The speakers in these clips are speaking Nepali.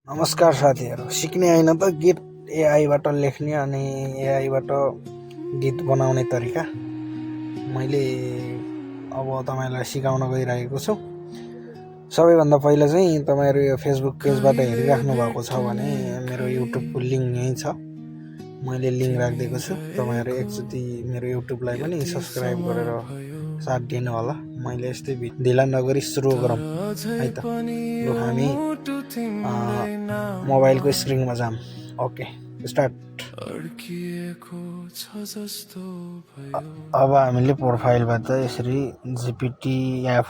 नमस्कार साथीहरु, सिक्ने हैन त गीत एआईबाट लेख्ने अनि एआईबाट गीत बनाउने तरिका मैले अब तपाईलाई सिकाउन गइरहेको छु। सबैभन्दा पहिला चाहिँ तपाईहरु यो फेसबुक पेजबाट हेरिराख्नु भएको छ भने मेरो युट्युबको लिंक यही छ। मैले लिंक राखिदिएको छु। तपाईहरु एकचोटी मेरो युट्युबलाई पनि सब्स्क्राइब गरेर साथ दिनु होला। मैले यस्तै ढिला नगरी सुरु गरौँ है त। लु हामी मोबाइलको स्क्रिनमा जाम। Okay start. अब हामीले प्रोफाइलबाट यसरी जीपीटी एप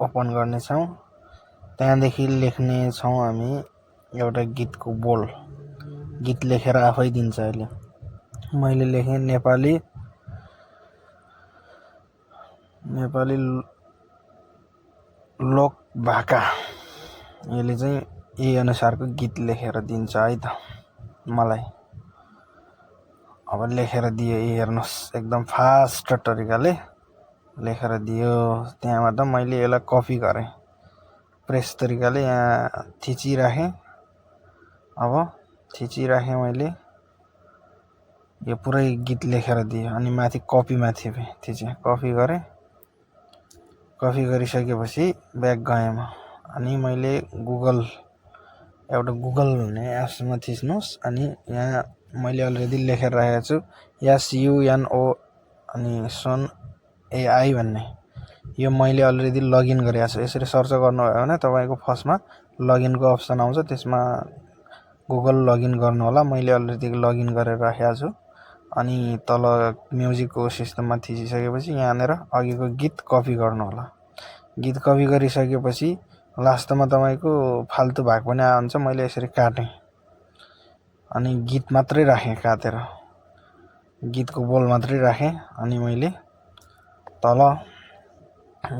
ओपन गर्ने छौं। त्यहाँदेखि लेख्ने छौं हामी एउटा गीतको बोल। गीत लेखेर आफै दिन्छ अहिले। मैले लेखे नेपाली लोक भाका। यसले चाहिँ यही अनुसारको गीत लेखेर दिन्छ है त मलाई। अब लेखेर दियो हेर्नुस्, एकदम फास्ट तरिकाले लेखेर दियो। त्यहाँबाट मैले यसलाई कपी गरे, प्रेस तरिकाले यहाँ थिचिराखे। अब थिचिराखे मैले, यो पुरै गीत लेखेर दियो अनि माथि कपी माथि थिचे, कपी गरे। कपी गरिसकेपछि ब्याक गएँ म अनि मैले एउटा गुगल भन्ने एप्समा थिच्नुस् अनि यहाँ मैले अलरेडी लेखेर राखेको छु SUNO अनि सन AI भन्ने। यो मैले अलरेडी लगइन गरेको छु। यसरी सर्च गर्नुभयो भने तपाईको फर्स्टमा लगइनको अप्सन आउँछ, त्यसमा गुगल लगइन गर्नु होला। मैले अलरेडी लगइन गरेर राखेको छु। अनि तल म्युजिकको सिस्टममा थिचिसकेपछि यहाँनेर अघिको गीत कपी गर्नु होला। गीत कपी गरिसकेपछि लास्टमा तपाईको फाल्तु भाग पनि आउँछ। मैले यसरी काटे अनि गीत मात्रै राखे, काटेर गीतको बोल मात्रै राखे। अनि मैले तल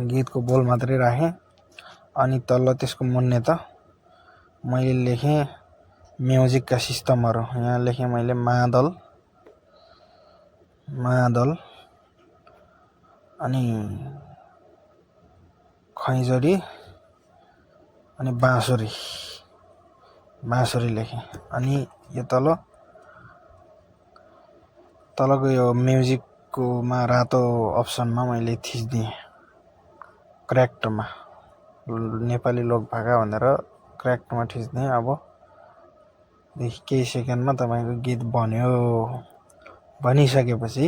गीतको बोल मात्रै राखे अनि तल त्यसको मुन्ने त मैले लेखे म्युजिकका सिस्टमहरु। यहाँ लेखे मैले मादल अनि खैँजडी अनि बाँसुरी लेखे। अनि यो तलको यो म्युजिकको मा रातो अप्सनमा मैले थिच्दिए करेक्टमा, नेपाली लोक भाका भनेर करेक्टमा थिच्दिए। अब केही सेकेन्डमा तपाईको गीत बन्यो। बनिसकेपछि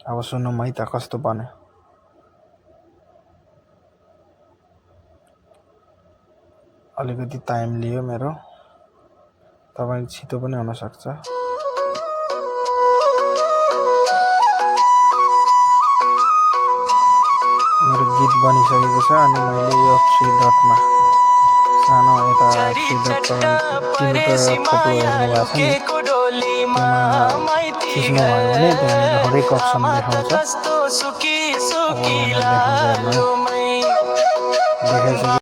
अब सुनौँ है त कस्तो बन्यो। अलिकति टाइम लियो मेरो, तपाईको छिटो पनि हुन सक्छ। मेरो गीत बनिसकेको छ अनि मैले यो 3 डटमा सानो यता 3 डट तिनवटा थोप्लो हेर्नु भएको छ नि, त्यसमा थिच्नु भयो भने त्यहाँनिर हरेक अप्सन देखाउँछ। अब यहाँ देखाउँछ हेर्नु।